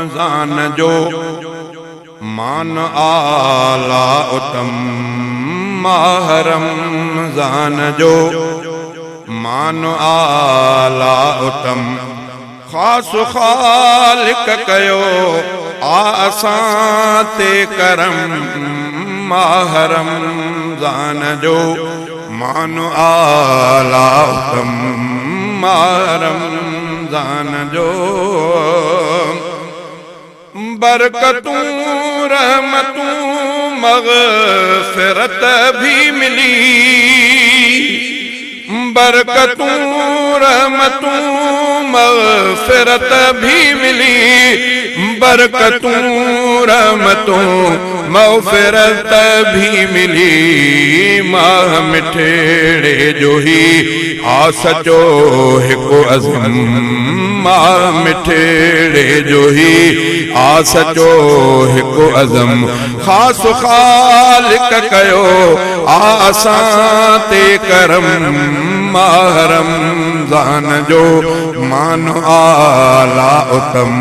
رمضان جو مان اعليٰ اتم، ماه رمضان جو مان اعليٰ اتم، خاص خالق ڪيو آ اسان تي ڪرم، ماه رمضان جو مان اعليٰ اتم، ماه رمضان جو. برڪتون رحمتون مغفرت ڀي ملي، برڪتون رحمتون مغفرت ڀي ملي، برڪتون رحمتون مغفرت ڀي ملي، ماھ مٺڙي جو هي آ سچو هڪ عزم، ماھ مٺڙي جو هي آ سچو هڪ عزم، خاص خالق ڪيو آ اسان تي ڪرم، ماھ رمضان جو مان اعليٰ اتم،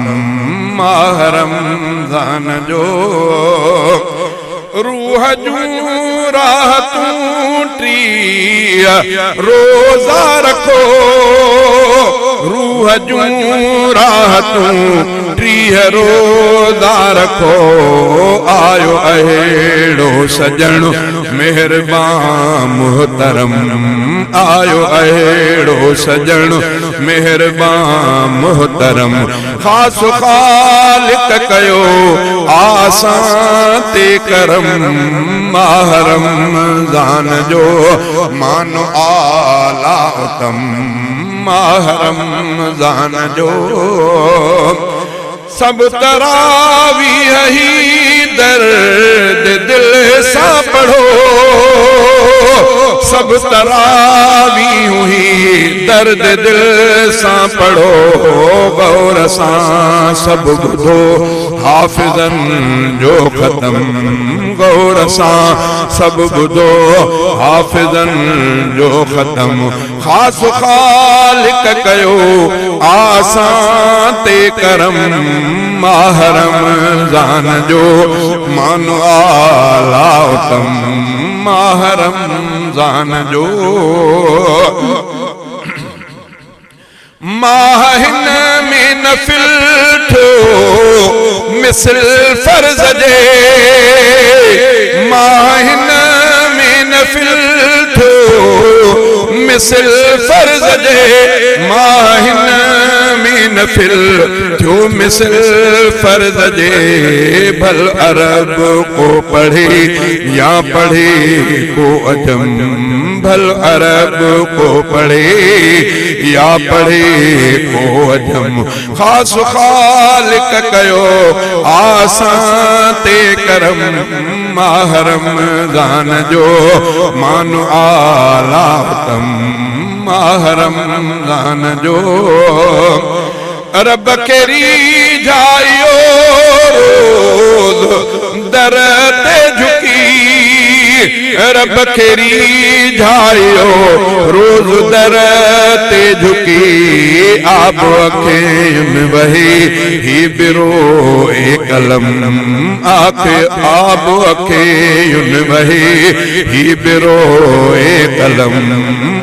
ماھ رمضان جو. روح جون راحتون 30 روزا رکو، روح جون راحتون 30 روزا رکو، آيو اهڙو سڄڻ مهربان محترم، آيو اهڙو سڄڻ مهربان محترم، خاص خالق ڪيو آسان تي ڪرم، ماه رمضان جو مان اعليٰ اتم، ماه رمضان جو. سڀ تراويح هي درد دل سان پڙهو، سڀ تراويح هي درد دل سان پڙهو، غور سان سڀ ٻڌو حافظن جو ختم، غور سان سڀ ٻڌو حافظن جو ختم، خاص خالق ڪيو آسان تي ڪرم، ماه رمضان جو مان اعليٰ اتم، ماه رمضان جو. ماه هن ۾ نفل ٿيو مثل فرض جي، ماه هن ۾ نفل ٿيو مثل فرض جي، ماه هن ۾ نفل ٿيو مثل فرض جي، ڀل عرب ڪو پڙهي يا پڙهي ڪو عجم، ڀل عرب ڪو پڙهي يا پڙهي ڪو عجم، خاص خالق ڪيو آسان تي ڪرم، ماه رمضان جو مان اعليٰ اتم، ماه رمضان جو. رب کي ريجهايو روز در تي جهڪي، رب کي ريجهايو روز در تي جهڪي، آب اکين وهي هي بروئي قلم، آک آب اکين وهي هي بروئي قلم،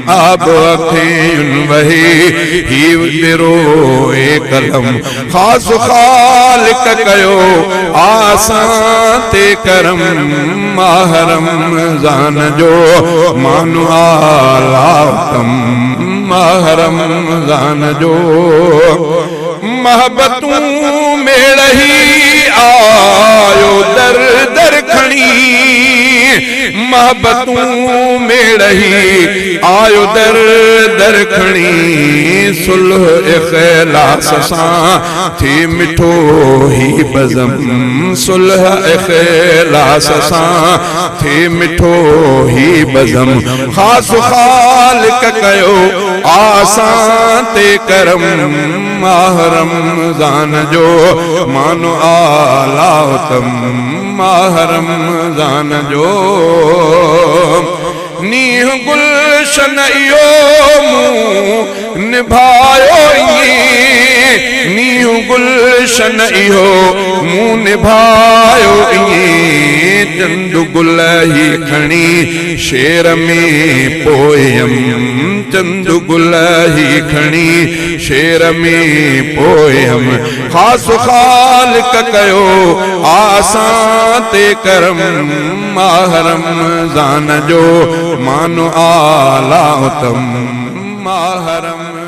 آب اکين وهي هي بروئي قلم، خاص خالق ڪيو آسان تي ڪرم، ماه رمضان جو مان اعليٰ اتم، ماه رمضان جو. محبتون ميڙهي آيو در در کڻي، محبتون ميڙهي آيو در در کڻي، صلح اخلاص سان ٿي مٺو هي بزم، صلح اخلاص سان ٿي مٺو هي بزم، خاص خالق ڪيو آسان تي ڪرم، ماه رمضان جو مان اعليٰ اتم، ماه رمضان جو. نينهن گلشن اهو مون نڀايو ائين، نينهن گلشن اهو مون نڀايو ائين. چند گل هي کڻي شعر ۾ پويم، چند گل هي کڻي شعر ۾ پويم. خاص خالق ڪيو آ اسان تي ڪرم، ماه رمضان جو مان اعليٰ اتم، ماه رمضان.